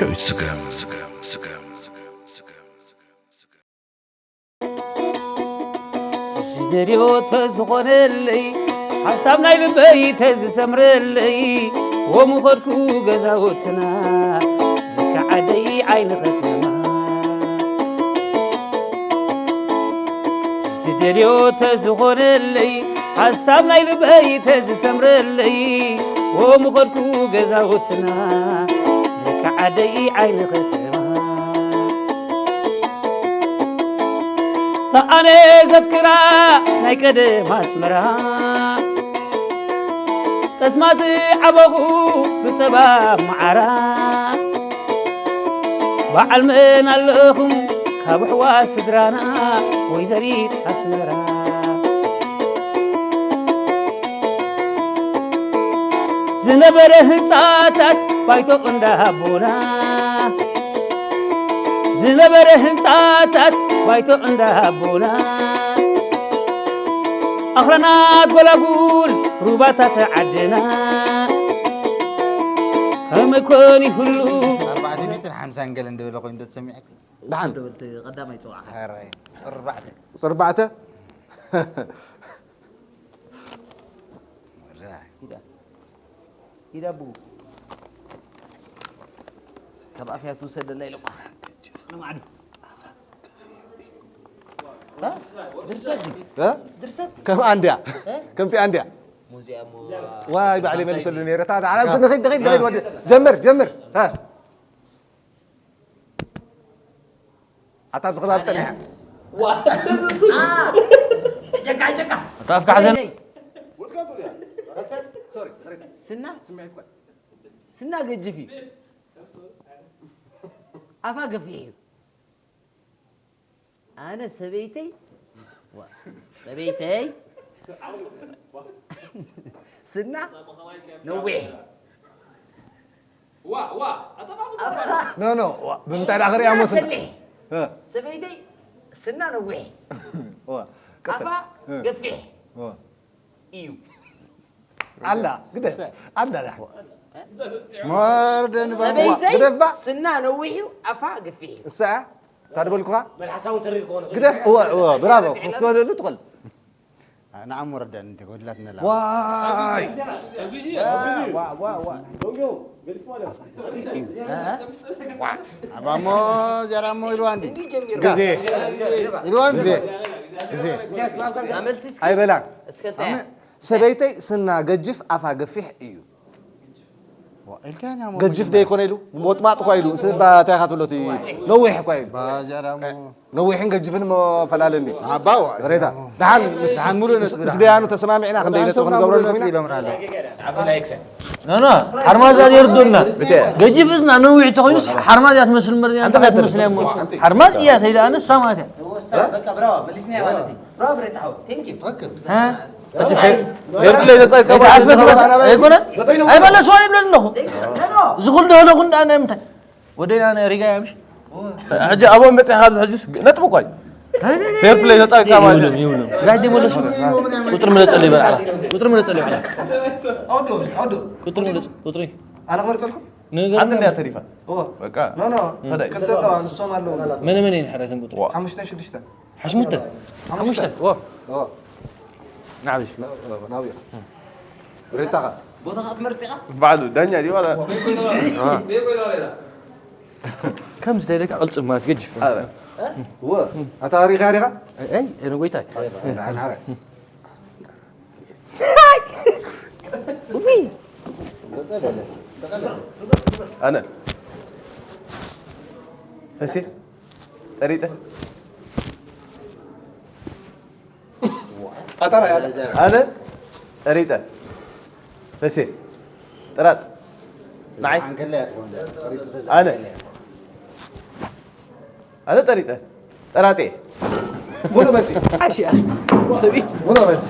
ስገም ስገም ስገም ስገም ስገም ዝደልዮ ተዝኾነለይ ሓሳብ ናይ ልበይ ተዝሰምረለይ ወምኸድኩ ገዛውትና ልክዓደይ ዓይኒ ኸተማ ዝደልዮ ተዝኾነለይ ሓሳብ ናይ ልበይ ተዝሰምረለይ ወምኸድኩ ገዛውትና ልክዓደይ ዓይኒ ኸተማ ኣነ ዘፍቅራ ናይ ቀደም ኣስመራ ጠስማ ዝዓበኹ ብጸባ መዓራ በዓል መን ኣለኹም ካብ ኣሕዋት ስድራና ወይዘሪት ኣስመራ ዝነበረ ህንጻታት ባይቶ እንዳሃቦና ዝነበረ ህንጻታት ባይቶ እንዳሃቦና ኣኽራናት ጎላጉል ሩባታት ዓድና ከመይ ኮን ይህሉ ኣርባዕተ ሚእትን ሓምሳን ገለ እንደበለ ኮይኑ ዶ ተሰሚዐካ? ደሓን። ደበልቲ ቀዳማይ ጽዋዕ። ሕራይ። ቁጽሪ ኣርባዕተ። ቁጽሪ ኣርባዕተ። ሂዳ። ሂዳ ኣቡ። ካብ ኣፍያ ትውሰደላ ኢለ እኳ። ንማዕዱ። እ? ድርሰት ድዩ? እ? ድርሰት? ከም ኣንድያ። እ? ከምቲ ኣንድያ። ሙዚያ እሞ ዋይ፣ ባዕለይ መሊሰሉ ነይረ። እታ፣ እታ፣ ንኺድ፣ ንኺድ፣ ንኺድ፣ ወዲ። ጀምር፣ ጀምር። እ? ኣታ ኣብዚ ከባቢ ጸኒሓ። ዋ፣ ጀካ፣ ጀካ። ኣታ ኣፍካ ሓዘን። ሶሪ፣ ሶሪ። ስና? ስምዒት እኳ። ስና ገጅፍ እዩ። ኣፋ ገፊሕ እዩ። ኣነ ሰበይተይ፣ ዋ፣ ሰበይተይ ስና ነዊሕ። ዋ፣ ዋ፣ ኣጠፋፍታ ኣፋ ኖ፣ ኖ፣ ዋ፣ ብምንታይ ደኣ ክሪኣ ስና መስል? ሰሊሕ። እ። ሰበይተይ ስና ነዊሕ። ዋ፣ ቀጽል። ኣፋ እ። ገፊሕ። ዋ። እዩ። ኣላ፣ ግደፍ። ኣላ፣ ዳ። መርደን ሰበይተይ ግደፍ ባ። ስና ነዊሕ እዩ፣ ኣፋ ገፊሕ እዩ። እሳ፣ እታ ድበልኩኻ? መልሓሳውን ተሪር ክኾን ይኽእል። ግደፍ፣ እወ፣ እወ፣ ብራቮ፣ ክትወደሉ ትኽእል። ንዓም ወረዳን እንተ ጎድላትና ኣላ። ዋይ! ኣብ ግዜ፣ ኣብ ግዜ። ዋ፣ ዋ፣ ዋ። ዶንጊዮ፣ ገዲፍዎ ኣሎ። እ? ዋ፣ ኣባሞ፣ ዚያራሞ ኢልዋ እንዲ። እንዲ ጀሚሩ። ግዜ። ኢልዋ እንዲ። ግዜ። ግዜ። መልሲ እስኪ። ኣይበላን። እስከ እንታይ? ኣነ ሰበይተይ ስና ገጅፍ ኣፋ ገፊሕ እዩ። ዋ፣ ኢልካኒ ኣሞ ገጅፍ መጀመርያ። ደይኮነ ኢሉ፣ ሞጥማጥ እኳ ኢሉ፣ እቲ ባ-፣ እንታይ ኢኻ ትብሎ፣ እቲ ነዊሕ እኳ ኢሉ። ባዝያዳ ኣሞ። ነዊሕን ገጅፍን እሞ ፈላለ እንዲ። ኣባ፣ ዋ፣ ሬታ። እዚኣ ደሓን ምስ፣ ደሓን ሙሉእ ምስ፣ ነጥቢ ምስ ደሓን። ደያኑ ተሰማሚዕና ክንደይ ደሓን ነጥቢ ሰብና ክንገብረሉ ሙሉእ ኮይና? ነጥቢ ኢሎም ራለ። ዓቢ ላይክ ሰ። ኖ፣ ኖ፣ ሓርማዝ እያ የርዶና። ብታይ? ገጅፍ እዝና ነዊሕ ተኾይኑስ ሓርማዝ እያ ትመስል እምበር፣ ኣንተ እንታይ ፈትር? ትመስል እያ እሞ። ሓርማዝ እያ ተይዳ ኣነ ሳማት እያ። ወሳ፣ በቃ፣ ብራዋ፣ መሊስናያ ማለት እዩ። ብራዋ፣ ብሬታ ሓው። Thank you። ትኽክል። እ? ሰቲ ፌር-፣ ፌር ፕሌይ ተጻዊትካ ማለት ኣስበት ነው። መስ-፣ ኣይኮነን? ኣይበለስዋ ይብለኒ ኣለኹ። Thank you። ኖ፣ ኖ። እዚ ኩሉ ደህለኹ እንዳ ናይ ምንታይ? ወደይ ኣነ ሪጋ እያ ምሽ? ሕጂ ኣብኦም በጺሕካ ኣብዚ ሕጂስ ነጥቢ እኮ እዩ። ፌር ፕሌይ ተጻዊትካ ማለት እዩ። ይብሎም፣ ይብሎም። ስጋይ ደይ መለሱ። ቁጽሪ ምረጸለይ በል ዓላ። ቁጽሪ ምረጸለይ በል ዓላ። ኣውዶ፣ ኣውዶ። ቁጽሪ ምረጽ፣ ቁጽሪ። ኣነ ክመርጸልኩም? ንገር። ሓንቲ እንድያ ተሪፋ። እወ። በቃ። ኖ፣ ኖ። ፈዳይ። ክልተ ኣለዋ፣ ንሶም ኣለዉ። መነ መነ ይንሕረተን ቁጽሪ? ዋ። ሓሙሽተን ሽዱሽተን። ሓሽሙተ? ሓሙሽተ። ሓሙሽተ። ዋ። እወ። ንዓብሽ። ና-፣ ናብያ። ሬታኻ። ቦታ ኸኣ ትመርጽ ኢኻ? ባዕሉ ዳኛ ድዩ ዋላ? አ። ከምዚ ተይለካ ቅልጽም ማለት ገጅፍ። ኣረ። እወ። ኣታ ሪኻ ዲኻ? ኣይ፣ ኣይ፣ ነጎይታይ። ኣይ፣ ንዓይ፣ ንዓይ። ኣነ። እሺ። ጠሪጠ። ኣነ። ጠሪጠ። እሺ። ጥራጥ። ንዓይ። ኣነ። ኣነ ጠሪጠ። ጠራጤ። ሙሉ መልሲ። ኣሽያ። ሰበይቲ። ሙሉ መልሲ።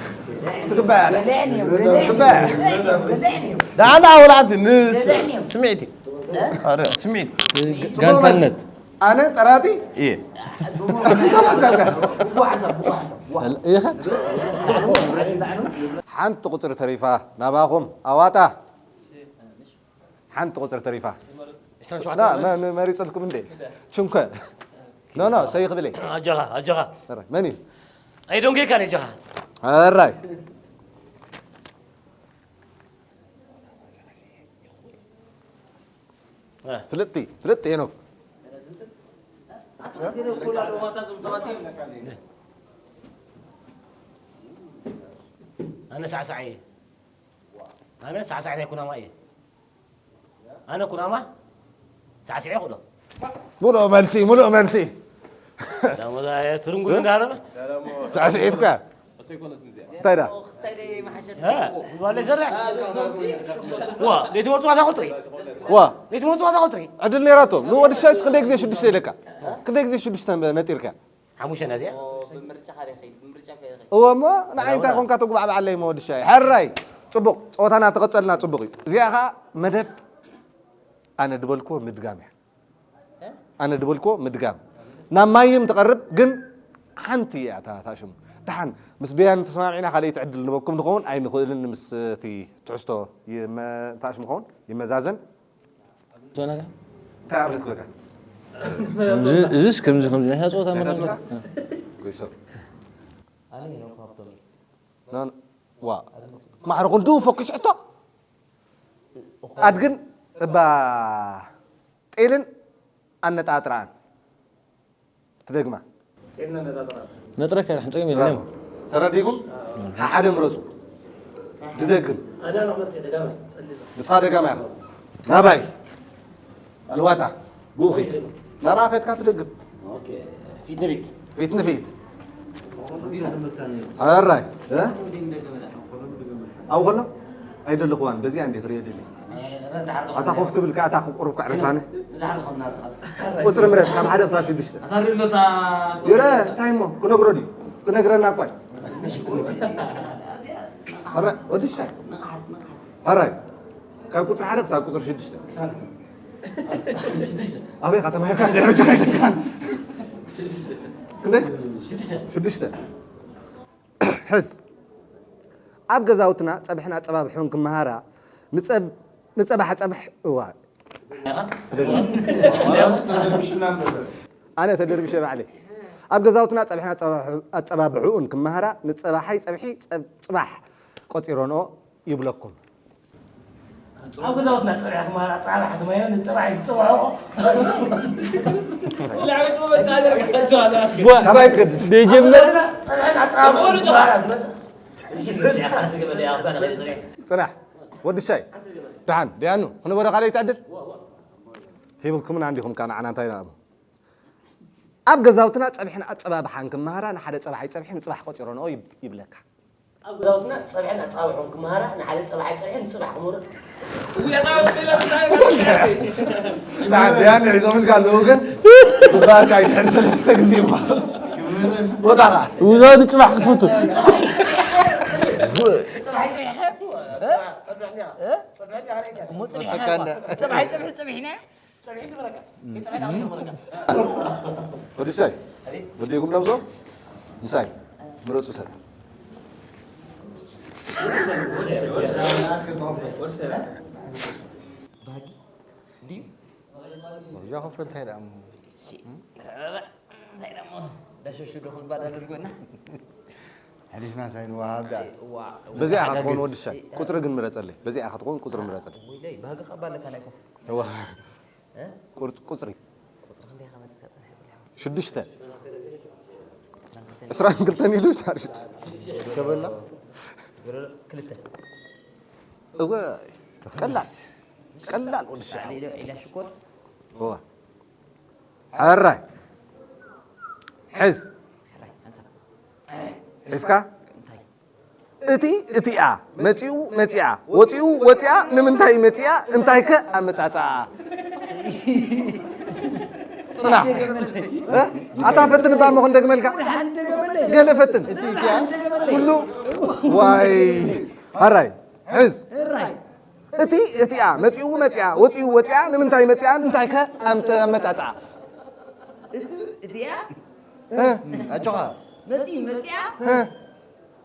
ትግባእ ኣለ። ትግባእ። ደሓን ደሓን ወላ ሓንቲ ን-፣ ስምዒት እዩ። ኣረ፣ ስምዒት። ጋንታነት። ኣነ ጠራጢ እየ። ኢኻ? ሓንቲ ቁጽሪ ተሪፋ ናባኹም ኣዋጣ። ሓንቲ ቁጽሪ ተሪፋ። ና መ- መ- መሪፅልኩም እንዴ? ችንኮ ኖ ኖ ሰይ ክብል እየ። ኣጆኻ ኣጆኻ። ሕራይ መን እዩ? ኣይዶንጌካን ኣጆኻ። ሕራይ ፍልጥቲ ፍልጥቲ ሄኖክ። ኣነ ሳዕሳዕ እየ። ኣነ ሳዕሳዕ ናይ ኩናማ እየ። ኣነ ኩናማ ሳዕስዒ ክእሎ። ሙሉእ መልሲ ሙሉእ መልሲ። ትርንጉል እንዳረበ ሳዕስዒት እኮ እያ። እንታይ ዳ ባለ ይሰርሕ። ዋ ለይቲ መርፅዋታ ቁፅሪ ዋ ለይቲ መርፅዋታ ቁፅሪ ዕድል ነይራቶ ንወዲ ሻይስ ክንደይ ግዜ ሽዱሽተ ኢለካ? ክንደይ ግዜ ሽዱሽተ ነጢርካ? ሓሙሽተ ነዚኣ ብምርጫ ካደ ይኸይድ ብምርጫ ከ ይኸይድ እወ እሞ ንዓይ እንታይ ኮንካ ተጉባዕባዓለይ እሞ ወዲ ሻይ? ሕራይ ፅቡቕ ፀወታና ተቐፀልና ፅቡቕ እዩ። እዚኣ ኸዓ መደብ ኣነ ድበልክዎ ምድጋም እያ። ኣነ ድበልክዎ ምድጋም ናብ ማይም ትቐርብ ግን ሓንቲ እያ እታ እታ ሽሙ። ደሓን ምስ ደያኑ ተሰማሚዕና ካልኣይቲ ዕድል ንበኩም ንኸውን ኣይንኽእልን ምስ እቲ ትሕዝቶ ይመ- እታ ሽሙ ኸውን ይመዛዘን። ዞናጋ እንታይ ኣብነት ክበካ? እዚስ ከምዚ ከምዚ ናይ ጸወታ ናይ መናገር ጸወታ? ኮይሶ ኣነ ሄኖክ ሃብቶም እዩ ኖን ዋ ማዕረ ክንዱ ፈኪስ ሕቶ ኣድግን እባ ጤልን ኣነጣጥራን ትደግማ ነጥረካ ሕንጸገም የለን ተረዲኩም ሓደ ምረፁ ድደግም ንስኻ ደጋማ ኢኻ ናባይ ኣልዋታ ብኡ ኺድ ናብኣ ኸድካ ትደግም ፊት ንፊት ፊት ንፊት ሕራይ እ? ኣብ ከሎ ኣይደለኽዋን በዚኣ እንዲ ክሪኦ ደሊ ኣታ ኮፍ ክብል ከኣ እታ ክቁርብ ከዕርፋነ ቁፅሪ ምረፅ ካብ ሓደ ክሳብ ሽዱሽተ ይረ እንታይ እሞ ክነግሮ ድዩ ክነግረና እኳ እዩ። ሕረ ወዲ ሻይ ሕራይ ካብ ቁፅሪ ሓደ ክሳብ ቁፅሪ ሽዱሽተ ኣበይ ኢኻ ተማሂርካ ደረጃ ኣይልካን ክንደይ ሽዱሽተ ሕዝ ኣብ ገዛውትና ፀብሕን ኣፀባብሑን ክመሃራ ንፀብ- ንፀባሕ ፀብሕ እዋ ኣነ ተደርቢሸ ባዕለይ ኣብ ገዛውትና ፀብሕን ኣፀባብሑ- ኣፀባብሑኡን ክመሃራ ንፀባሓይ ፀብሒ ፀብ- ፅባሕ ቆፂሮንኦ ይብለኩም ኣብ ገዛውትና ፀብሒ ክመሃራ ፀባሕ ትመሃራ ንፀባሕ ይፅባሖ ካባይ ትገድድ ደጀመር ፀብሕን ኣፀባብሑን ክመሃራ ዝመፅእ ፅናሕ ወዲ ሻይ ደሓን ደያኑ ክንበረ ካልኣይ ትዕድል ሂብኩምና እንዲኹም ከዓ ንዓና እንታይ ንኣሙ ኣብ ገዛውትና ፀብሕን ኣፀባብሓን ክመሃራ ንሓደ ፀባሓይ ፀብሒ ንፅባሕ ቆፂሮንኦ ይብ- ይብለካ ኣብ ገዛውትና ፀብሕን ኣፀባብሑን ክመሃራ ንሓደ ፀባሓይ ፀብሒ ንፅባሕ ክመሩ ደሓን ደያኑ ሒዞምልካ ኣለዉ ግን ባካ ይድሕር ሰለስተ ግዜ ይበሃል ቦታ ከዓ ውዛዱ ፅባሕ ክትፈቱ ፀብሒ ፀብሒ ፀብሒ ፀብሒ ፀብሒ ወዲ ሻይ ወዲኩም ነብሶ ምሳይ ምረፁ ሰብ ባህጊ ድዩ እዛ ክፍል እንታይ ደኣ እሞ እንታይ ደሞ ዳሸሹ ዶ ክንባል ኣድርጎና ሕሊፍና ሳይንወሃብ ደኣ በዚኣ ኢኻ ትኸውን ወዲ ሻይ ቁፅሪ ግን ምረፀለይ በዚኣ ኢኻ ትኸውን ቁፅሪ ምረፀለይ ወይለይ ባህጊ ቀባ ኣለካ ናይ ኮፍ እዋ ቁርጥ ቁፅሪ ቁፅሪ ክንደይ ከመፅካ ፅንሕ ሽዱሽተ ዕስራን ክልተን ኢሉ ተበላ ክልተ እወ ቀላል ቀላል ወዲ ሻይ ዒላ ሽኮር እዋ ሕራይ ሕዝ ሕራይ ሓንሳብ ሒዝካ እቲ እቲኣ መፂኡ መፂኣ ወፂኡ ወፂኣ ንምንታይ መፂኣ እንታይ ከ ኣመፃፅኣ ፅናሕ እ? ኣታ ፈትን እባ እሞ ክንደግመልካ ገለ ፈትን ኩሉ ዋይ ሕራይ ሕዝ እቲ እቲኣ መፂኡ መፂኣ ወፂኡ ወፂኣ ንምንታይ መፂኣ እንታይ ከ ኣምፀ- ኣመፃፅኣ እቲኣ ኣጆኻ መፂኡ መፂኣ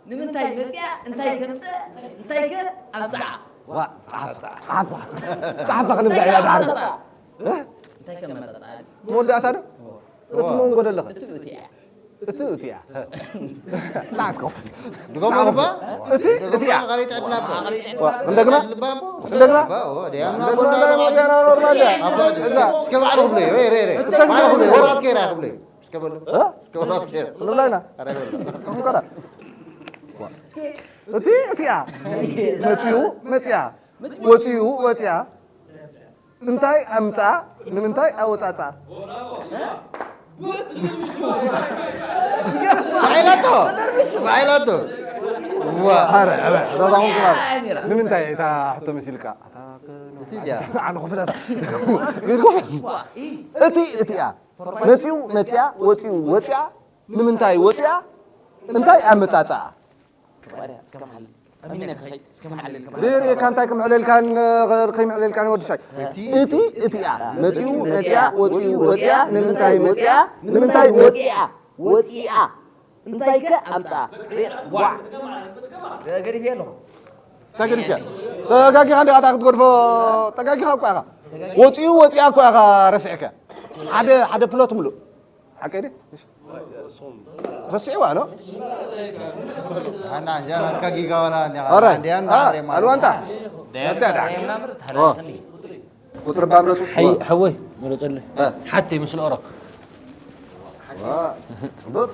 ንምንታይ መፂኣ እንታይ ከምፀ እንታይ ከ ኣምፃኣ ዋ ፀሓፋ ፀሓፋ ፀሓፋ ክንብላ ኢና ዳሓር እንታይ ከመጣጣል? መወዳእታ ዶ? እቲ መንጎ ደለኸ? እቲ እቲ እያ። እቲ እቲ እያ። ላዕት ኮፍ። ድገሞ ንባ? እቲ እቲ እያ። ካልኣይ ዕድል ኣባ። ዋ፣ እንደገና? ልባ ኣቦ። እንደገና? ኣባ፣ ኦ፣ ደያም እንደገና? ኣቦ። እንደገና? እንደገና? እዛ። እስከ ባዕሉ ክብለዩ፣ ሬ፣ ሬ፣ ሬ። እንታይ ባዕሉ ክብለዩ፣ ክብለዩ? ወራት ከይራ ክብለዩ። እስከ በሉ። እ? እስከ በሉ፣ እስከ። ክንብላ ኢና። ኧረ በሉ። እንከዳ። ዋ። እቲ እቲኣ። መጺኡ፣ መጺኣ። ወጺኡ፣ ወጺኣ። እንታይ ኣምጻ? ንምንታይ ኣወጻጻ? ባዕላቶ፣ ባዕላቶ። ዋ። ኣረ፣ ኣረ፣ ዳዳኹም ክባል። ንምንታይ እታ ሕቶ መሲልካ? ኣታ ከ-፣ እቲ እያ። ኣነ ኮፍላታ። እቲ፣ እቲኣ። መጺኡ፣ መጺኣ፣ ወጺኡ፣ ወጺኣ። ንምንታይ ወጺኣ? እንታይ ኣመጻጽኣ? ክባርያ፣ እስከ መሓል። ኣሚነካ ኸይ-፣ እስከ መሓለልካ። ሪእካ እንታይ ክምዕለልካን፣ ኸ-፣ ከይምዕለልካን ወዲ ሻይ። እቲ እቲ እቲኣ። መጺኡ፣ መጺኣ፣ ወጺኡ፣ ወጺኣ። ንምንታይ መጺኣ? ንምንታይ ወጺኣ? ወጺኣ። እንታይ ከ ኣምጻ? ዋ። ገዲፍ የለኹ። እንታይ ገዲፍካ? ተጋጊኻ እንዲኻ እታ ክትገድፎ፣ ተጋጊኻ እኮ ኢኻ። ወጺኡ፣ ወጺኣ እኮ ኢኻ ረሲዕካ። ሓደ፣ ሓደ ፕሎት ምሉእ። ሓቀይ ድየ? እሺ። ረሲዕዋ ኣሎ። ኣና፣ ጃና፣ ከጊጋ ወላ፣ ኒያ፣ ኣረ፣ እንዲያ፣ እንዳ፣ ኣ፣ ኣሬማ። ኣልዋንታ። ደያ፣ ደያ፣ ደያ። ደያ፣ ምናምን፣ ኦ። ተረድተኒ። ቁጽሪ እባ ምረጹ። ሓይ-፣ ሓወይ፣ ምረጸለይ። እ። ሓተይ ምስ ለኦሮ። ዋ፣ ጽቡቅ።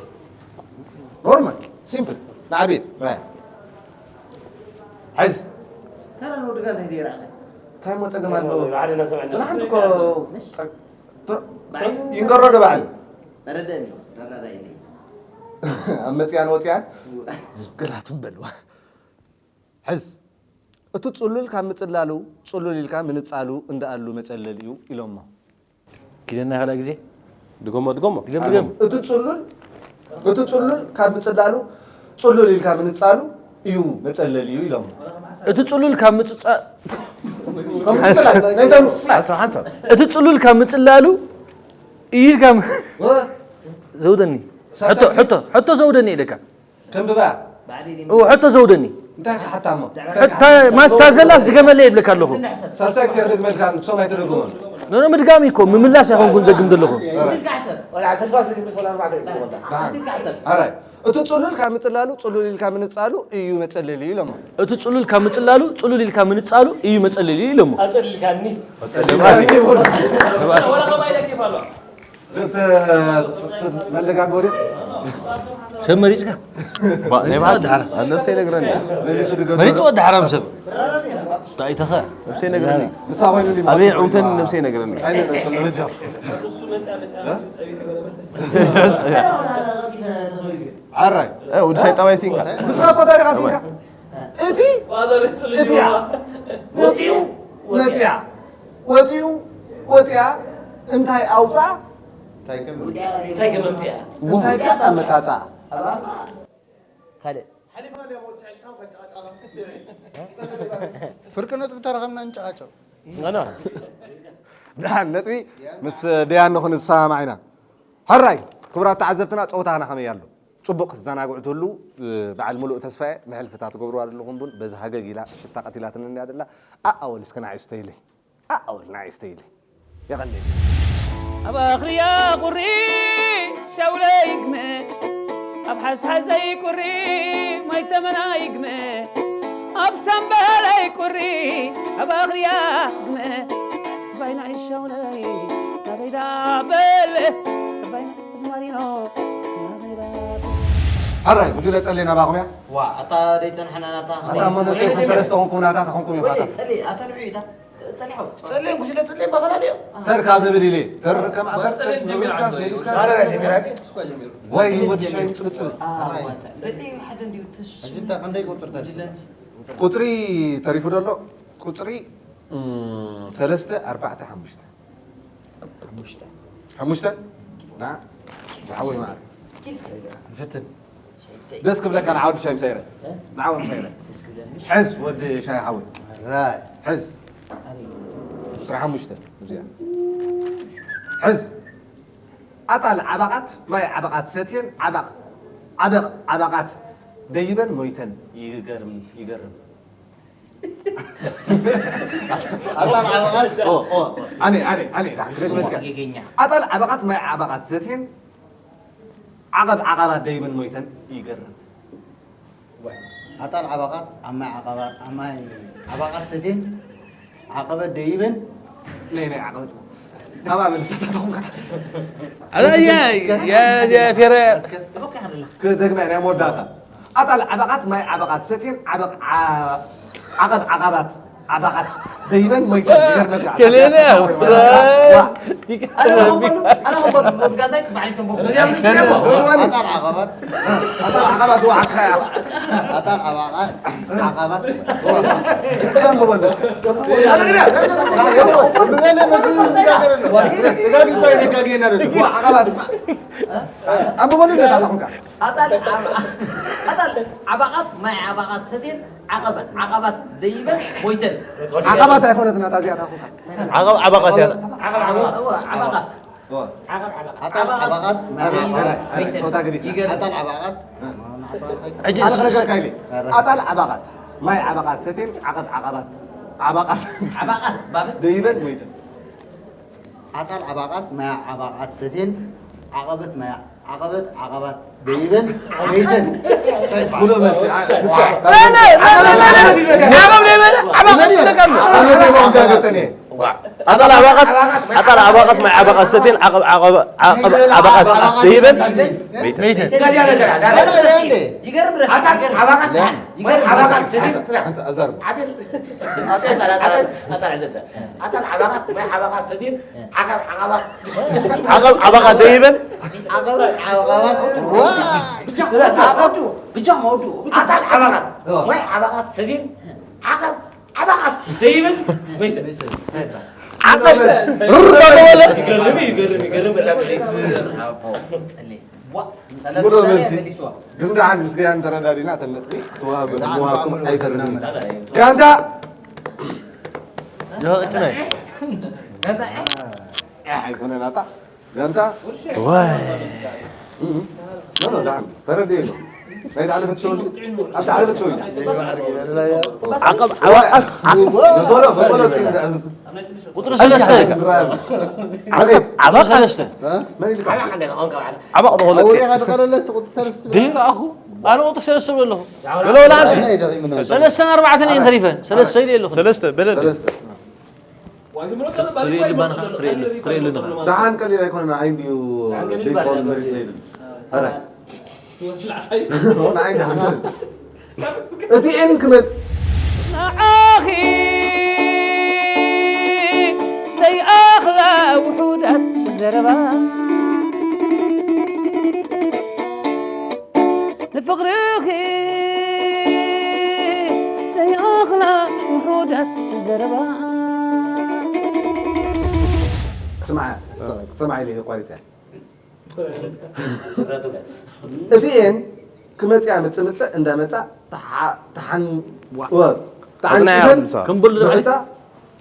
ኖርማል፣ ሲምፕል፣ ንዓብየት፣ ራያ። ሓይዝ። ተራ ንወዲ ጋንታ ይደይራኸ። እንታይ እሞ ጸገም ኣለዎ? ብሓደ እናሰምዐና። ንሓንቲ እኮ ጸ-፣ ዶ-፣ ባዕሉ ይንገሮ ዶ ባዕሉ? ተረደኒ፣ ተረዳዳኢኒ። ኣብ መጽያን ወጽያን? ግላትም በልዋ። ሕዝ። እቲ ጽሉል ካብ ምጽላሉ፣ ጽሉል ኢልካ ምንጻሉ እንዳኣሉ መጸለሊኡ ኢሎሞ። ኪደና ካልኣይ ግዜ? ድገሞ፣ ድገሞ። ድገም፣ ድገም። እቲ ጽሉል፣ እቲ ጽሉል ካብ ምጽላሉ፣ ጽሉል ኢልካ ምንጻሉ እዩ መጸለሊኡ ኢሎሞ። እቲ ጽሉል ካብ ምጽጻ-፣ ከምኡ ይበሃል፣ ናይ ደም። ሓንሳብ፣ ሓንሳብ። እቲ ጽሉል ካብ ምጽላሉ፣ እዩ ኢልካ ም-፣ ወ-፣ ዘውደኒ። ሳልሳይ ሕቶ፣ ግዜ። ሕቶ፣ ሕቶ ዘውደኒ ኢለካ። ከንብባ። እው፣ ሕቶ ዘውደኒ። እንታይ ክሓታ እሞ? ሕታ ማስታ ዘላስ ድገመለይ ይብለካ ኣለኹ። ሳልሳይ ግዜ ክደግመልካ፣ ንሶም ኣይተደግሞን። ኖ፣ ኖ፣ ምድጋም እኮ ምምላስ ኣይኮንኩን ዘግም ዘለኹ። ኣራይ። እቲ ጽሉል ካብ ምጽላሉ ጽሉል ኢልካ ምንጻሉ እዩ መጸለሊ ኢሎሞ። እቲ ጽሉል ካብ ምጽላሉ ጽሉል ኢልካ ምንጻሉ እዩ መጸለሊ ኢሎሞ። ኣጸሊልካኒ። ኣጸሊልካኒ። ወላ ኸማይ ለኪፍ ኣሎ። ት-፣ ት-፣ መለጋገሪ። ሰብ መሪጽካ? ባ-፣ ናይ ባዕል ድሓር። ኣብ ነብሰይ ነግረኒ። መሊሱ ድገገ። መሪጽ ወዲ ሓራም ሰብ። እንታይ ተኸ? ነብሰይ ነግረኒ። ንሳ ኮይኑ ሊማ። ኣበይ ዕውተን ነብሰይ ነግረኒ። ኣይነ ነብሰ ለጃ። ዓራይ። እ፣ ወዲ ሳይ ጠባይ ሲንካ። ንስኻ እኮ ታሪኻ ሲንካ። እቲ እቲኣ ወፂኡ መፂኣ፣ ወፂኡ ወፂኣ፣ እንታይ ኣውፃ? እንታይ ከ መምፅኣ? እንታይ ከ መምፅኣ? እንታይ ከ ኣመፃፃ? ኣብ ኣፍኣ ካልእ። ፍርቂ ነጥቢ ተረኸብና ንጨቃጨቅ። ኣና። ደሓን ነጥቢ ምስ ደያን ንኹን ንሰማማዕ ኢና። ሕራይ ክቡራት ተዓዘብትና፣ ፀወታና ከመይ ኣሎ? ፅቡቕ ክትዘናግዑ ትህሉ፣ በዓል ሙሉእ ተስፋ እየ። ንሕልፍታ ትገብርዋ ዘለኹም ቡን በዚ ሃገግ ኢላ ሽታ ቀቲላትኒ እንድያ ደላ። ኣኣወል እስከ ንዓይ ስተይለይ። ኣኣወል ንዓይ ስተይለይ። የቐንየለይ። ኣብ ኣኽርያ ቁሪ ሻውለይ ግመ፣ ኣብ ሓዝሓዘይ ቁሪ ማይ ተመናይ ግመ፣ ኣብ ሳምበለይ ቁሪ ኣብ ኣኽርያ ግመ፣ ባይናይ ሻውለይ ናበይ ዳበል፣ ባይናይ ኣዝማሪኖ ናበይ ዳበል። ሕራይ፣ ጉጅለ ጸሌ ናብ ኣኽርያ። ዋ፣ ኣታ ደይጸንሐና ናታ ኣታ እሞ ነጺኹም ሰለስተ ኾንኩም ናታ ተኾንኩም ኢኹም ኣታ። ጸሌ፣ ኣታ ንዑ ኢታ። ጸሊሖም። ጸሊም ጉጅለ ጸሊም ባፈላልዮ። ተር ካብ ንብል ኢለ። ተር ከም ኣተር ጸሊም ጀሚሩ ንብልካስ ዓንቶ መሊስካ። እዩ። ኣረ፣ ጀሚሩ ዓንቶ። እስኳ ጀሚሩ። ወይ ወዲ ሻይ ምጽብጽብ። አ፣ ዋታ። በሊ ሓደ እንዲሁ ትሽ-፣ ሕጂ እንታይ ክንደይ ቁጽሪ ተሪፉ? ጉጅለ። ቁጽሪ ተሪፉ ደሎ? ቁጽሪ፣ እም፣ ሰለስተ፣ ኣርባዕተ፣ ሓሙሽተ። ሓሙሽተ። ሓሙሽተ? ና፣ ዝሓወይ መዓር። ኪድ እስከ። ንፍትን። ሸይተይ። ደስ ክብለካ ንዓ ወዲ ሻይ ምሳይረ። እ? ንዓ ወዲ ሻይረ። ደስ ክብለኒ። ሕዝ ወዲ ሻይ ሓወይ። ራይ። ሕዝ። ኣበይ? ቁጽሪ ሓሙሽተ እዚኣ። ሕዝ። ኣጣል ዓባቓት፣ ማይ ዓባቓት ሰትየን፣ ዓባቕ፣ ዓበቕ ዓባቓት ደይበን ሞይተን። ይገርም፣ ይገርም። ኣጣል ዓበቓት፣ ኦ፣ ኦ፣ ኣነ፣ ኣነ፣ ኣነ፣ ዳ፣ ክደግመልካ። ኣጣል ዓበቓት ማይ ዓበቓት ሰትየን ዓቐብ ዓቐባት ደይበን ሞይተን። ይገርም። ኣጣል ዓበቓት ኣብ ማይ ዓቐባት፣ ኣብ ማይ ዓበቓት ሰትየን ዓቐበት ደይበን። ናይ፣ ናይ ዓቐበት። ካብ ኣበል ሰታተኹም ከታ። ኣላ፣ ያ፣ ያ፣ ያ፣ ፌረ። እስከ፣ እስከ። ክደግመ ናይ መወዳእታ። ኣጣል ዓበቓት ማይ ዓበቓት ሰትየን ዓበቕ ዓ-፣ ዓቐብ ዓቐባት ዓበቓት ደይበን ሞይተን። ይገርመካ። ከሌለ። ዋ። ኣነ ኸበሉ፣ ኣነ ኸበሉ፣ ሞት ጋንታ ይስማዕ ይተንቦ። ኣጣል ዓቐባት። ኣጣል ዓቐባት ወዓካ። ኣጣል ዓበቓት ዓቐባት። ከም በበንደስ። ዓቐባት። ኣንብበሉ ነታ ተኹንካ። ኣጣል ዓባ-፣ ኣጣል ዓባቓት ማይ ዓባቓት ሰትየን ዓቐበት ዓቐባት ደይበን ሞይተን። ዓቐባት ኣይኮነትን፣ ኣታ እዚኣ ታኹካ። ዓቐብ ዓባቓት እያ። ዓቐብ ዓባቓት። እወ፣ ዓባቓት። እወ። ዓቐብ ዓባቓት። ኣጣል ዓባቓት ማይ ዓባቓት። ጾታ ገዲፍና። ይገርም። ኣጣል ዓባቓት። ሕጂ ኣነ ክነግረካ ኢለ። ኣጣል ዓባቓት ማይ ዓባቓት ሰትየን ዓቐብ ዓቐባት። ዓባቓት። ዓባቓት ባብ። ደይበን ሞይተን። ኣጣል ዓባቓት ማይ ዓባቓት ሰትየን ዓቐበት ማይ ዓቐበት ዓቐባት ደይበን መይተን። ብሎ መልሲ። አ-፣ ንሳ። መነ? መነ? መነ? ዓቐብ ደይበን? ዓባቕ ደይበን? ዓቐብ ደይበን? ዓቐብ ደይበን? ዋ። ኣጣል ዓባቓት፣ ኣጣል ዓባቓት ማይ ዓባቓት ሰትየን ዓቐብ፣ ዓቐብ፣ ዓቐብ ዓባቓት ደይበን መይተን። መይተን። ይገርም ረስ-፣ ኣጣል ይገርም። ዓባቓት ይገርም። ማይ ዓባቓት ሰትየን ሓንሳ፣ ሓንሳ፣ ኣዛርብ። ዓደል። ኣጣል፣ ኣጣል፣ ኣጣል፣ ኣጣል፣ ኣጣል። ኣታን ዓባቓት ማይ ዓባቓት ሰትየን ዓቐብ ዓቐባት። ዓቐብ ዓባቓት ደይበን። ዓቐብ ዓቐባት። ዋ። ብጃ፣ ብጃ መወዱ። ኣታን ዓባቓት ማይ ዓባቓት ሰትየን ዓቐብ ዓባቓት ደይበን። መይተ። ዓቐብ ሩር ዳበለ። ይገርም፣ ይገርም፣ ይገርም። በጣም ይገርም። ዋ። ብሎ መልሲ። ግን ደሓን ምስ ገያን ተረዳዲና፣ እተን ነጥቢ ተዋህበ፣ ደሓን ተዋህኩም ብኣእምሮ ኣይተርፍን። ዘናመ። ጋንታ! ጆ፣ እጭ ናይ። ጋንታ፣ እ? እ፣ ኣይኮነን ኣታ። ጋንታ? ዋይ። እ፣ ኖ፣ ኖ፣ ደሓን። ተረዲኤ ነው። ናይ ዳዕለ ፈትሸው እንዲ? ኣብ ዳዕለ ፈትሸው እንዲ? ዓቐብ፣ ዓቐብ፣ ዓቐብ። በሎ፣ በሎ፣ በሎ፣ ቁጥሪ ሰለስተ። ዓቐብ፣ ዓቐብ። ቁጥሪ ሰለስተ። እ? መን ኢልካ? ዓቐብ፣ ዓቐብ። ኣውሪኻ ተቐለለስ ቁጥሪ ሰለስተ። ድዩ ረኣኹ? ኣነ ቁጥሪ ሰለስተ እብሎ ኣለኹ። በሎ፣ በሎ፣ ኣነ ኣንተ። ደኺሙና። ሰለስተን ኣርባዕተን እየን ተሪፈን። ሰለስተ ኢለ ኣለኹ። ሰለስተ፣ በለ። ሰለስተ። ትርእየሉ ባንኻ፣ ትርእየሉ፣ ትርእየሉ ንኻ። ደሓን ቀሊል ኣይኮነን፣ ዓይን ድዩ ደሓን ቀሊል ቤት ባል መሪስ ነይሩ። ኧረ። ንዓይ ደሓን። እቲ ኤን ክመጽ-፣ ንዓኺ ዘይኣኽላ ውሑዳት ዘረባ፣ ንፍቕርኺ ዘይኣኽላ ውሑዳት ዘረባ። ስማዕ፣ ስማዕ ኢለ እየ ቋሪጸ። እቲ ኤን ክመጽያ ምጽምጸ እንዳመጻ ተሓ-፣ ተሓን-፣ ዋ-፣ ወ-፣ ተሓንቂፈን ኣጽናያ ምሳ። ክንብሉ ዶ ብዕጻ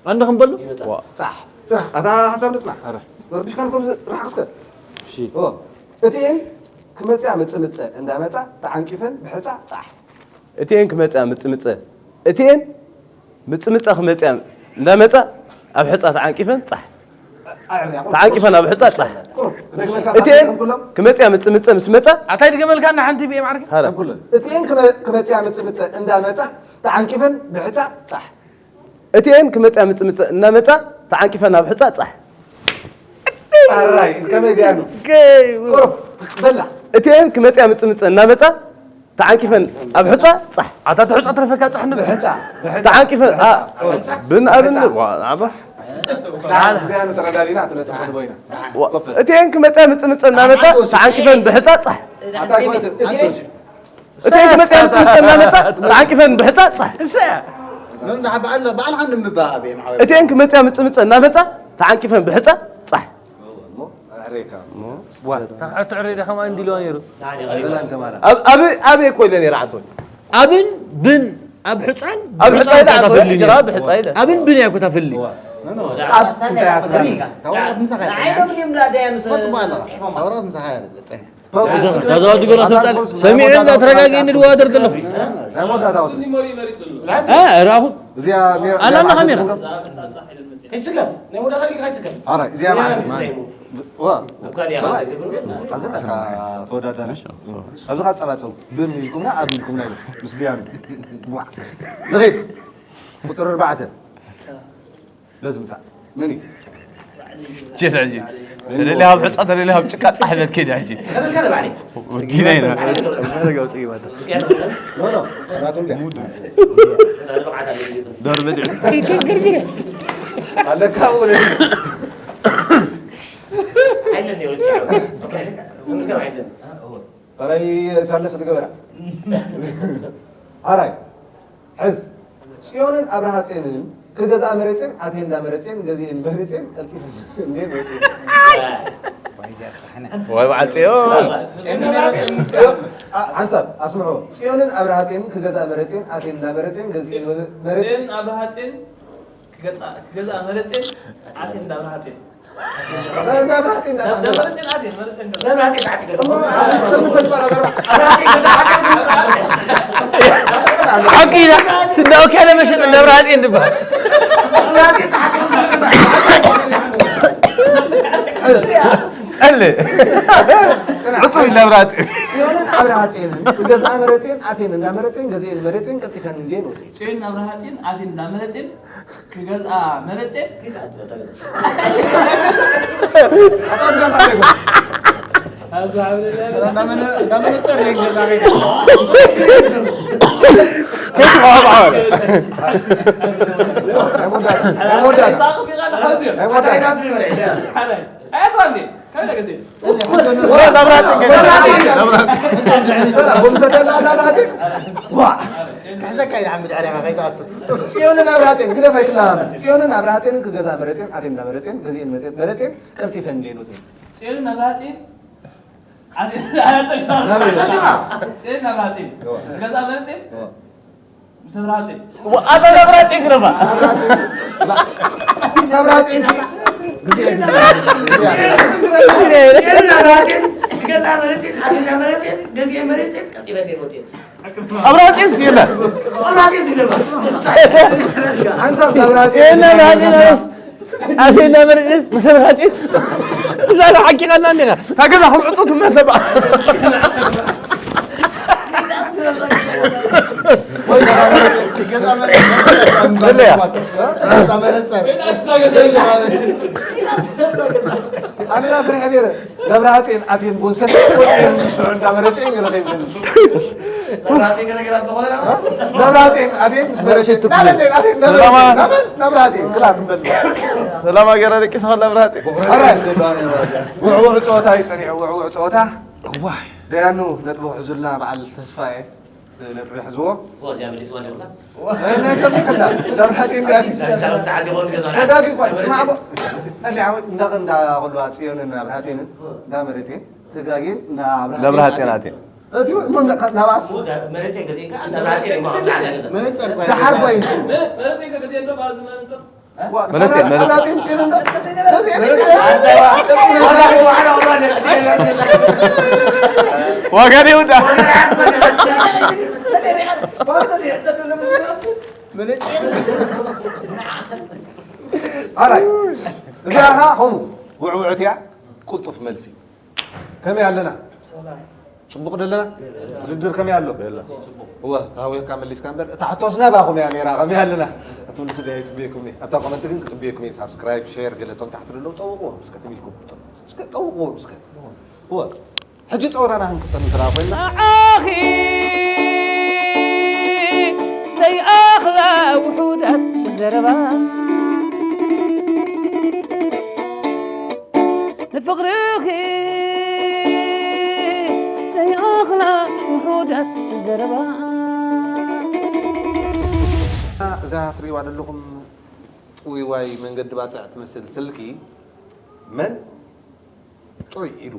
ኣንድ ክንበሉ? ዋ። ጻሕ፣ ጻሕ፣ ኣታ ሓሳብ ንጽናሕ። ኣረ። ረቢሽካ ንኮም ርሓቕ እስከ። እሺ። ኦ፣ እቲ ኤን ክመጽያ ምጽምጸ እንዳመጻ ተዓንቂፈን ብሕጻ ጻሕ። እቲ ኤን ክመጽያ ምጽምጸ። እቲ ኤን ምጽምጸ ክመጽያ እንዳመጻ ኣብ ሕጻ ተዓንቂፈን ጻሕ። ኣዕርያ፣ ተዓንቂፈን ኣብ ሕጻ ጻሕ። ቁሩብ፣ ክደግመልካ እቲ ኤን ሳትኩም ኩሎም? ክመጽያ ምጽምጸ ምስ መጻ ኣታይ ድገመልካ እና ሓንቲ ብኤም ዓርኪ? ሃረ። ኩሎም። እቲ ኤን ክመ-፣ ክመጽያ ምጽምጸ እንዳመጻ ተዓንቂፈን ብሕጻ ጻሕ። እቲኤን ክመጽያ ምጽምጸ እናመጻ ተዓንቂፈን ኣብ ሕጻ ጻሕ። ኣራይ፣ ከመይ ድያኑ? ገይ። ቁሩብ፣ በላ። እቲኤን ክመጽያ ምጽምጸ እናመጻ ተዓንቂፈን ኣብ ሕጻ ጻሕ። ኣታ ትሕጻ ትረፈካ ጻሕ ንብል። ብሕጻ፣ ብሕጻ፣ ተዓንቂፈን፣ ብሕጻ። ኣ፣ ቁሩብ። ብን ኣብን፣ ብሕጻ። ዋ፣ ኣባ። ደሓን፣ ደሓን፣ ተረዳዲና፣ እቲ ነጥቢ ክንቦ ኢና። ዋ፣ እቲኤን ክመጽያ ምጽምጸ እናመጻ ተዓንቂፈን ብሕጻ ጻሕ። ኣታ ኣይኮነትን፣ እቲኤን እተን ክመጽያ ምጽምጸ እናመጻ ተዓንቂፈን ብሕጻ ጻሕ። እሰ። ምን ደሓ በዓል፣ በዓል ሓንድ ምባል ኣብ ኤም ዓወት። እተን ክመጽያ ምጽምጸ እናመጻ ተዓንቂፈን ብሕጻ ጻሕ። ዋ፣ ተኽዐ ትዕሬ ዳ ከማን እንዲልዋ ነይሩ። ኣይበላን ተማራ። ኣብ፣ ኣብ፣ ኣብ እኮ ኢለ ነይረ ዓንቶኒ። ኣብን ብን ኣብ ሕጻን ኣብ ብሕጻ ብሕጻ ኢለ እኮ ዓንቶኒ፣ ተፍሊ። ጀራ ብሕጻ ኢለ። ኣብን ብን እያ እኮ ተፍሊ። ዋ። ኖ፣ ኖ። ኣብ እንታይ ኣትበል? ተውራት ምሳኻ እያ። ንዓይ ዶ ብድዮም ዳ ዳያ ምስ ጽሑፍ ጽቡቕ ኣለኻ። ጽሒፎማ? ተውራት ምሳኻ እያ። ተዛዋዲ ገና ተጣል ሰሚዐ እንዳ ተረጋጊ እንድዋደር ዘለኹ። ናይ መወዳእታ ወጥ። እ፣ ራኹ። እዚኣ ኔራ-፣ ኣላ እዚኣ ኣላ ካሜራ። ማዕሰ ትብሎ። ከይስከፍ፣ ናይ መወዳእታ ከይስከፍ። ኣረ፣ እዚኣ ማዕሰ። ዋ። ኣብ ካልእ ሰብኣይ፣ ይሓስብ ትብሎ። ኣብዚ በቃ ተወዳዳሪ። ኣብዚ ካብ ጸላጸው ብን ኢልኩምና፣ ኣብ ኢልኩምና ኢሉ። ምስ ዲያኑ። ዋ። ንኺድ። ቁጽሪ ኣርባዕተ። ለዝምጻእ መን እዩ? ጀት ሕጂ። ተደልያ ኣብ ሕጻ፣ ተደልያ ኣብ ጭቃ ጻሕ ኢለልኪ እየ ሕጂ። ወዲና ኢና። ኖ፣ ኖ፣ ናቱ እንዲያ። ዶር በዲዑ። ኣለካ ወደ ኣራይ ቻርለስ ዝገበራ። ኣራይ። ሕዝ። ጽዮንን ኣብርሃጼንን ክገዝኣ መሬጼን ኣትየን እንዳ መሬጼን ገዚኤን መሬጼን ቀልጢፈን እንዴ መሬጼን። ወይ በዓል ጽዮን። ጽዮን፣ አ-፣ ሓንሳብ ኣስምዖ። ጽዮንን ኣብርሃጼንን ክገዝኣ መሬጼን ኣትየን እንዳ መሬጼን ገዚኤን መሬ-፣ መሬጼን። ጽዮን ኣብርሃጼን ክገዝኣ፣ ክገዝኣ መሬጼን ኣትየን እንዳ ኣብርሃጼን። ሓቂ ኢላ። ስንዳው ከለ መሸጥ ደብረ ኣጼ እንድበሃል። ጸልእ። ዕጹይ ደብረ ኣጼ። ጽዮንን ኣብርሃጼንን ክገዝኣ መሬጼን ኣቴን እንዳ መሬጼን ገዚኤን መሬጼን ቀልጢፈን እንዴ መውፅእ። ጽዮን ኣብርሃጼን ኣቴን እንዳ መሬጼን ክገዝኣ መረጼ። ጽዮንን ኣብርሃጼን ግደፍ ኣይትለማመድ። ጽዮንን ኣብርሃጼን ክገዛ መረጼን ኣቴን እንዳ መረጼን ገዚኤን መረጼን ቀልጢፈን እንዴ መውፅእ። ጽዮንን ኣብርሃጼን ኣቴን እንዳ መረጼን። ጽዮንን ኣብርሃጼን ክገዛ መረጼን ምስ ኣብርሃጼን። ኣታ ኣብርሃጼን ግደፋ። ኣብርሃጼን ሲ ግዜ ገዛ መረጼን ኣቴን እንዳ መረጼን ገዚኤን መረጼን ቀልጢፈን እንዴ መውፅእ። ኣብራጤን ሲለ። ኣብራጤን ሲለ። ሓንሳብ ኣብራጤን። ሲለ ኣብራጤን ኣስ-፣ ኣፌና መርጭ፣ ምስ ኣብራጤን። እዛ ነው ሓቂቃና እንዴና። ታገዛ ሁሉ ዕጹት መሰባ። ኣነ ፍርሐ ነይረ። ደብረ ኣጼን ኣቴን ቦንሰት ወጺኦም ሽዑ እንዳመረጸ እዩ ገለ ከይብለኒ። ደብረ ኣጼን ኣቴን ምስ መረጸ ናበል ኣቴን ናበል ሰላማ። ናበል ናብረ ኣጼን ክላ ትንበል። ሰላማ ገራ ደቂሳ ከላ ደብረ ኣጼን። ኧረ ውዕውዕ ጸወታ እዩ ጸኒሑ፣ ውዕውዕ ጸወታ። እዋይ። ደያኑ ነጥቢ ክሕዙልና በዓል ተስፋዬ። ነጥቢ ሕዝዎ። ኦ፣ እዚኣ መሊስዋ ነብላ። ናይ ከብዲ ከላ፣ ናብ ሓጺን እንዲኣቲ። ናይ ሰላም ሰዓት ይኾን ገዛ። ተጋጊ እኳ፣ ስማዕ እኮ። ጸሊዓ ወይ፣ እንዳ፣ እንዳ ኹሉ ጽዮንን ኣብ ሓጺንን፣ እንዳ መሬጽን፣ ተጋጊን፣ እንዳ ኣብርሃ ናብ ሓጺን ኣትየ። እቲ እውን፣ እሞ፣ እንዳ፣ ናባስ? ኦ፣ እንዳ መሬጽን ገዚእካ፣ እንዳ ኣብርሃ ሓጺን ይጓዓዝ፣ ሓደ ገዛ። መነጸር እኮ ደሓር እኮ እዩ። መሬ-፣ መሬጽን ከገዚአ እንዶ፣ ባዝ መነጸር። መለጸ፣ መለጸ። ዋጋ ነው ይውዳ። ኣራይ፣ እዚኣ ኸዓ ከምኡ ውዕውዕት እያ፣ ቅልጡፍ መልሲ። ከመይ ኣለና? ሰላም። ጽቡቕ ደለና? ውድድር ከመይ ኣሎ? የላ። እወ፣ ተሃዊኽካ መሊስካ እምበር፣ እታ ሕቶስ ናባኹም እያ ነይራ፣ ከመይ ኣለና? ክትምልሱ ድየ ይጽበየኩም እየ። ኣብታ ኮመንት ግን ክጽበየኩም እየ። ሳብስክራይብ፣ ሼር፣ ገለ እቶም ታሕቲ ዘለዉ ጠውቕዎም እስከ ትም ኢልኩም። እስከ ጠውቕዎም እስከ። እወ፣ ሕጂ ጸወታና ክንቅጽል እንተደኣ ኮይንና። ንዓኺ ዘይኣኽላ ውሑዳት ዘረባ። ንፍቕርኺ ዘይኣኽላ ውሑዳት ዘረባ። እዛ ትርእይዋ ዘለኹም ጥውይዋይ መንገዲ ባጽዕ ትመስል ስልኪ መን ጥዑይ ኢሉ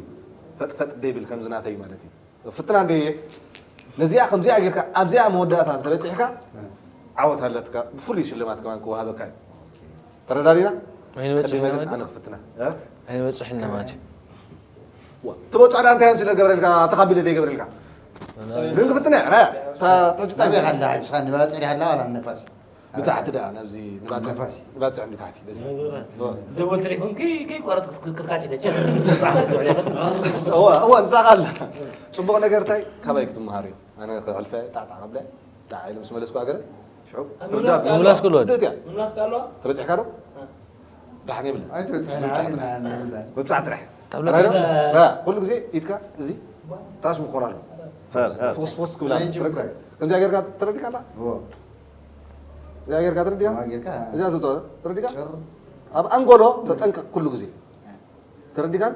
ፈጥፈጥ ደይብል ከምዚ ናተይ ማለት እዩ። ፍትና እንደ ነዚኣ ከምዚኣ ጌርካ ኣብዚኣ መወዳእታ እንተበጺሕካ ዓወት ኣለትካ፣ ብፍሉይ ሽልማት ከማን ክወሃበካ እዩ። ተረዳዲና? ኣይንበጽሕን ቀዲመ ግን ማለት እዩ? ኣነ ክፍትና። እ? ኣይንበጽሕን ማለት እዩ። ትበፅዖ ዳ እንታይ ኣምሲለ ገብረልካ? ተኻቢለ ዶ ይገብረልካ? ግን ክፍትነ፣ ራ፣ ታ-፣ ተጅታ ናበይ ኣላ? ሕጂ ኸ ንባፅዕ ዲኻ ኣላ ዋላ ንነፋሲ? ብታሕቲ ደኣ ናብዚ ንባፅዕ፣ ንፋሲ። ንባፅዕ ንታሕቲ፣ በዚ። ደወል ቴሌፎን ከይ-፣ ከይቋረጽ ክትካጭ ደቸ። እዋ፣ እዋ፣ ንሳ ቃል። ጽቡቕ ነገር እንታይ? ካባይ ክትመሃር እዩ። ኣነ ክሕልፈ ጣዕጣዕ ከብለ፣ ጣዕ ኢለ ምስ መለስኩ ሃገረ፣ ሽዑ ኣብ ትርዳእ። ምምላስ ምምላስ ክሎ። ርድእት እያ። ምምላስ ካሎ? ተበጺሕካ ዶ? እ። ደሓን የብለ። ኣይተበጽሐና፣ ምብጻሕ ጥራሕ። ኣይና፣ ኣይና። ምብጻሕ ጥራሕ። ታብላ ራይ ዶ? ራ፣ ኩሉ ግዜ ኢድካ እዚ ታሽ ምኾር ኣሎ። እ፣ እ። ፎስ ፎስ ክብላ ናይ ጅምካ። ትረግ-፣ ከምዚኣ ጌርካ ተረዲካ ኣላ? እዎ። እዚኣ ጌርካ ተረዲካ? እዋ ጌርካ። እዚኣ ትውጣ ተረዲካ? ጭር። ኣብ ኣንጎሎ ተጠንቀቕ ኩሉ ግዜ። ተረዲካን?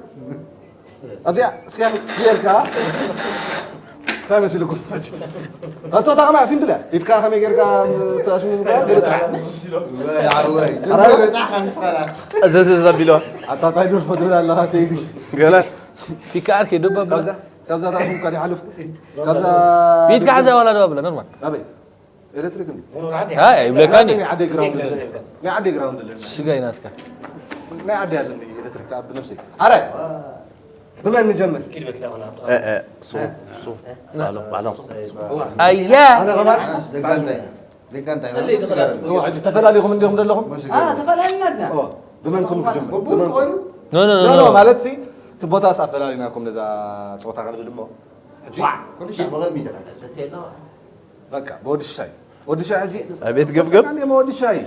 ኣብዚኣ እስኪ ጌርካ። እንታይ መሲልኩም? ኣንሶታ ከማ ሲምፕል እያ። ኢድካ ከመይ ጌርካ ታሽሙ ምባል ገለ ጥራሕ። ወይ ዓወይ። ኣራ? በጻሕ ከምሰላ። እዘዝ ዘቢሎ። ኣታ እንታይ ዶርፎ ትብል ኣለኻ ሰይዲ? ገለ። ፊካ ኣርኬ ዶ በብላ? ካብዛ፣ ካብዛ ታሽሙ ካዲ ሓለፍኩ። ካብዛ ቢት ካሕዛ ዋላ ዶ በብላ ኖርማል። ኣበይ? ኤሌክትሪክ እንዲ? መብራህቲ። ኣይ፣ ኣይብለካን እዩ። ናይ ዓደይ ግራውንድ ኣለኒ። ናይ ዓደይ ግራውንድ ኣለኒ። ስጋ ይናትካ። ናይ ዓደይ ኣለኒ ኤሌክትሪክ ኣብ ነብሰይ። ኣረ፣ ብመን ንጀምር? ኪድ በኪዳ ኾና። እ፣ እ፣ ሱ፣ ሱ። ባዕሎም፣ ባዕሎም። ኣያ! ኣነ ኸማን? ደጋንታይ። ደጋንታይ። ጸለይ ማለት ትኽእል። ስጋ። እዋ፣ ሕጂ ተፈላለኹም እንዲኹም ዘለኹም? ስጋ። አ፣ ተፈላለና ድና። እዋ፣ ብመንኩም ክጅምር? ብቡን ብመን-፣ ኮይኑ? ኖ፣ ኖ፣ ኖ፣ ኖ፣ ኖ። ኖ፣ ማለት ሲ፣ እቲ ቦታስ ኣፈላሊናኩም ነዛ ጸወታ ክንብል እሞ። ሕጂ ዋዕ! ኩሉ ሻዕ ብቕድሚት ተባሂሉ። ደስ የለዋ። በቃ፣ ብወዲ ሽሻይ። ወዲ ሽሻይ ሕዚ ኣቤት ገብገብ። በቃ፣ ወዲ ሽሻይ።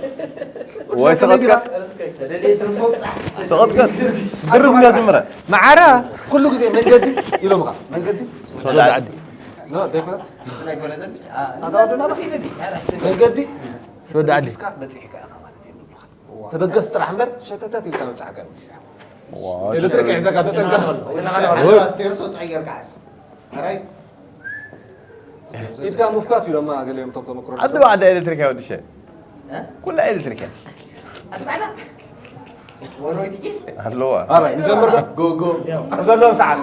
ወይ ሰቐጥቀጥ። ሰቐጥቀጥ። ድርፍ እንዲያ ጅምረ። መዓራ። ኩሉ ግዜ መንገዲ ኢሎምኻ። መንገዲ። ወዲ ዓዲ። ኖ፣ ደፍረት። ኣታ ወዲ ናብራ። መንገዲ። ወዲ ዓዲ። እስካ በፂሕካ ኢኻ ማለት እዩ። ተበገስ ጥራሕ እምበር ሸተተት ኢልካ ምብጻሕካ እዩ። ዋ፣ ኤሌክትሪክ ሒዘካ ተጠንቀቕ። ኣስቴርሶ ጠይቀልካስ? ኣራይ? ኢድካ ምፍካስ ኢሎማ ገሊኦም እቶም ተመክሮ ዓዲ ባዕዳ ኤሌክትሪክ እያ ወዲ ሸ። እ? ኩላ ኤሌክትሪክ እያ። ኣቲ ባዕዳ? ወሮይ ትጂ? ኣለዋ። ኣራይ፣ ንጀምር ዶ? ጎ፣ ጎ። ዘለዎም ሰዓት።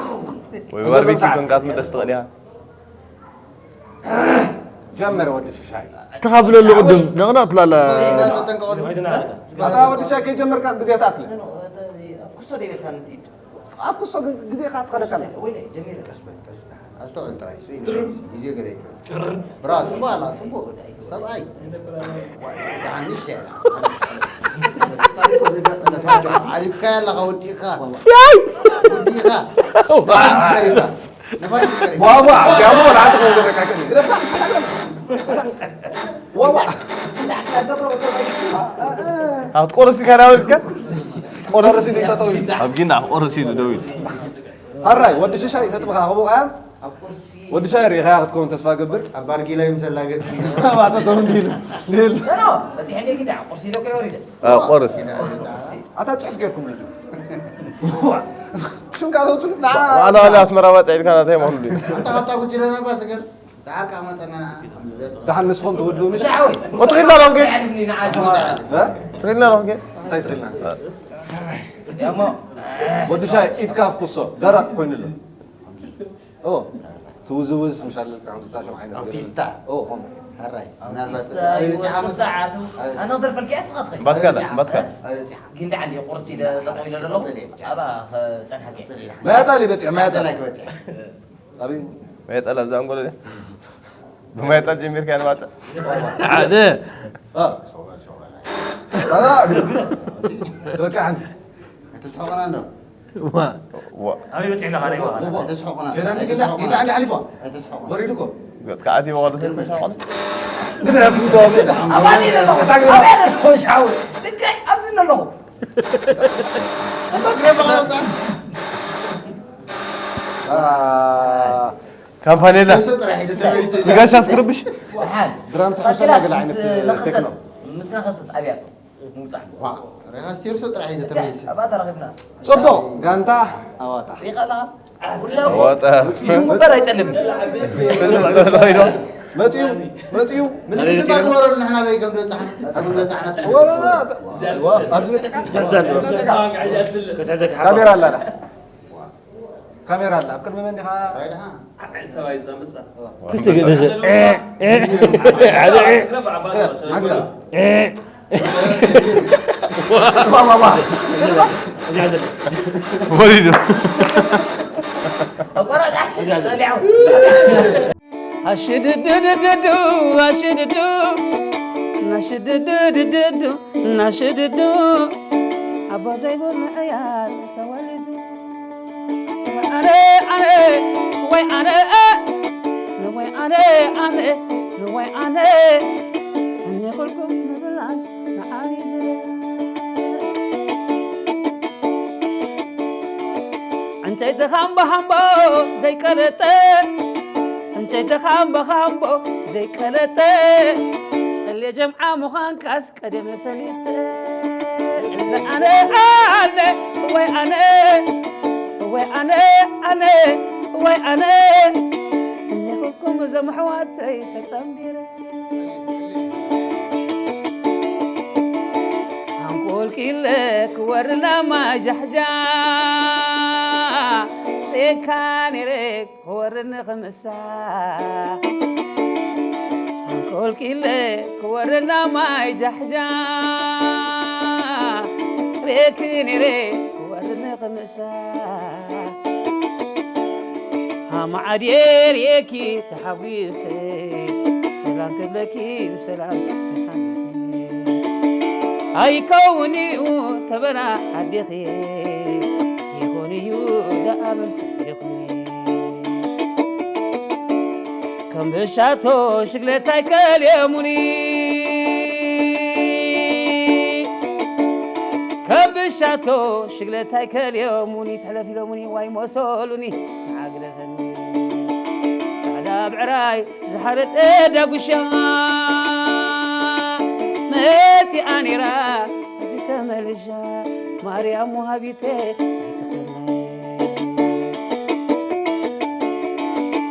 ወይ ዘለዎም ባርቢኪ ሰዓት። ኮንካስ ምደስ ትኽእል ኢኻ። ጀመረ ወዲ ሽሻይ። ተኻብለሉ ቅድም፣ ነቕነቕ ትላላ። ኣታ ወዲ ሽሻይ ከይጀመርካ ግዜ ተኣክለ። ኩሶ ደይበልካ ንትኢድ። ኣብ ኩሶ ግን ግዜ ካትኸለካ። ወይ ጀሚረ። ቀስ በል፣ ቀስ ደሓን። ኣስተውዕል ጥራይ፣ ስኢን ግዜ ገለ ይትበል። ብራ፣ ጽቡቕ ኣላ፣ ጽቡቕ። ሰብኣይ። ደሓን ንእሽተይ ኣላ። ዓሪፍካያ ኣለኻ፣ ወዲእኻ። ያይ! ወዲእኻ። ዋው! ነፋሪት ነፋሪት። ቧቧ፣ ጃሞ፣ ላዕሊ ተኸውሎ፣ በቃ፣ ከ-፣ ግረፋ፣ ዋዋ። ኣብ ቆርሲ ካራ ወልካ? ቆርሲ ኢሉ ጠጠው ኢሉ። ኣብ ጊና ቆርሲ ኢሉ ደው ኢሉ። ኣራይ፣ ወዲ ሽሻይ ነጥብኻ ክቡቕ እያ። ወዲ ሽሻይ ርኢኻያ ክትከውን ተስፋ ገብር። ኣብ ባርጊ ላይ ምሰላ ገጽ። ባታ ተው እንዲሉ። ኒል። ኖ፣ ኖ፣ በፂሐ እንደ ግዳ፣ ቁርሲ ኢለ እኮ ወሪደ። አ፣ ቆርሲ። ኣታ ጽሑፍ ጌርኩም ልዱ። ሽምካ ተውፅሉ። ና። ዋላ፣ ዋላ ኣስመራ ባፅዕ ኢልካ ናተይ መኽሉ። ኣታ ካብታ ጉጅለና ባስገር። ደሓር ከዓ መጠና ንዓ። ደሓን ንስኹም ትውድኡ ምሽ? ዳዕወይ። ወትኺልና ዶ ግን? እ? ትኺልና ዶ ግን? እንታይ ትኺልና? ያሞ። ወዲ ሻይ ኢድካ ኣፍኩሶ፣ ደረቕ ኮይኑ ኣሎ። ኦ፣ ትውዝውዝ ምሽ ኣለልካ፣ ከምዚ ታሽም ዓይነት ነገር። ኣውቲስታ። ኦ፣ ኾም። ሕራይ። ምናልባት ኣውቲስታ ኣብዚ ይወስድ ዓመት ሰዓቱ። ኣብዚ ኣነ ክደርፈልኪ እያ፣ ንስኻ ትኸይድ። ባትካ ዳ፣ ኣብዚ ባትካ። ዓመት። ኣብዚ ዓመት። ግን ደሓን ድየ፣ ቁርሲ ኢለ ጠጠው ኢለ ዘለኹ። ቀጽል እየ። ኣብኣ ክጸንሓኪ እየ። ቀጽል እየ። ማይ ኣጣል ይበጽሕ፣ ማይ ኣጣል። ማይ ኣጣል ኣይክበጽሕ። ኣበይ? ማይ ኣጣል ኣብዚ ኣንጎሎ ድያ? ብማይ ኣጣል ጀሚርካ ንባጽዕ። ሓደ። አ። አ። በቃ ሓንቲ። ኣይተስሕቑና እንዶ። ዋ። ዋ። ኣበይ በጺሕና ኻለይ ዋ። ኣይተስሕቑና። ጌና ንግዛ፣ ኣይተስሕቑና። ጌና ንሓሊፋ። ኣይተስሕቑና። ወሪዱ እኮ። ገጽካ ኣትዩ ወቐሉ ግን ተስሕቑ። ግን ኣብ ምንዶ ኣበይ? ኣባዚ ኣለኹ። ኣበይ ኣለኹ? ሻው። ልክዕ ኣብዚ ኣለኹ። እንዶ ግረብ ኣለኹ። አ። ካምፓኔላ። ንሱ ጥራሕ እዩ ዝተመልሰ። ንጋሻ ኣስክርብሽ። ደሓን። ድራም ተሐሰና ገለ ዓይነት ምስ ነኸሰት፣ ቴክኖ። ምስ ነኸሰት ኣብያ ምውጻእ። ዋ፣ ሬኻ ስቴርሶ ጥራሕ እዩ ዝተመልሰ። ኣብኣ ተረኺብና። ጽቡቕ፣ ጋንታ ኣዋጣ። ሪኢኻ ኣለኻ? ኣዋጣ። ኢዱ እምበር ኣይጠልምን። መጽዩ፣ መጽዩ። ምልክት እምበር ግበረሉ፣ ንሕና በይ ከም ዝበጻሕና። ከም ዝበጻሕና። ወረና። ዋ፣ ኣብዚ በጺሕካ? ካሜራ ኣላ። ካሜራ ኣላ። ኣብ ቅድሚ መን ኢኻ? ራይ ደሓ። ሰብኣይ ዘምጻ። ክልተ ግዜ። ሓደ። ሓንሳብ። ዋ፣ ዋ፣ ዋ። ወሪዱ። ኣሽድድድድዱ ኣሽድዱ ናሽድድድድዱ ናሽድዱ ኣቦ ዘይብሉ ዕያል ተወሊዱ ኣነ ኣነ ወይ ኣነ ወይ ኣነ ኣነ ወይ ኣነ እኔ ኩልኩም ንብላሽ ንዓሪድ ዕንጨይቲ ካምቦ ካምቦ ዘይቀለጠ ዕንጨይቲ ካምቦ ካምቦ ዘይቀለጠ ጸልየ ጀምዓ ምዃንካስ ቀደም ፈሊጠ እዛ ኣነ ኣነ ወይ ኣነ ወይ ኣነ ኣነ ወይ ኣነ እኒኹኩም እዞም ኣሕዋተይ ተጸንቢረ ኣንቆልቂለ ክወርና ማይ ጃሕጃ ሬካ ነይረ ክወርኒ ክምሳ ኣንቆልቂለ ክወርና ማይ ጃሕጃ ሬኪ ነይረ ክወርኒ ክምሳ ሃማዓድየ ርኤኪ ተሓጒሰ ሰላም ክብለኪ ብሰላም ተሓጒሰ ኣይከውን እዩ ተበና ኣዴኺ ይኹን እዩ ደኣ መልሲ ይኹን ከም ብሻቶ ሽግለታይ ከልየሙኒ ከም ብሻቶ ሽግለታይ ከልየሙኒ ተሕለፊሎሙኒ ዋይ መሰሉኒ ንዓግለፈኒ ጻዕዳ ብዕራይ ዝሓረጠ ዳጉሻ መቲኣ ነይራ ሕጂ ተመልሻ ማርያም ወሃቢተ ኣይትኽልናይ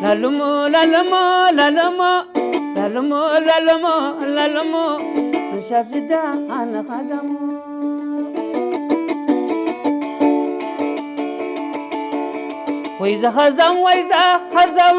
ላሎሞ ላሎሞ ላሎሞ ላሎሞ ላሎሞ ላሎሞ ምሻት ዝዳ ኣነ ኻዳሞ ወይዛ ኻዛም ወይዛ ኻዛም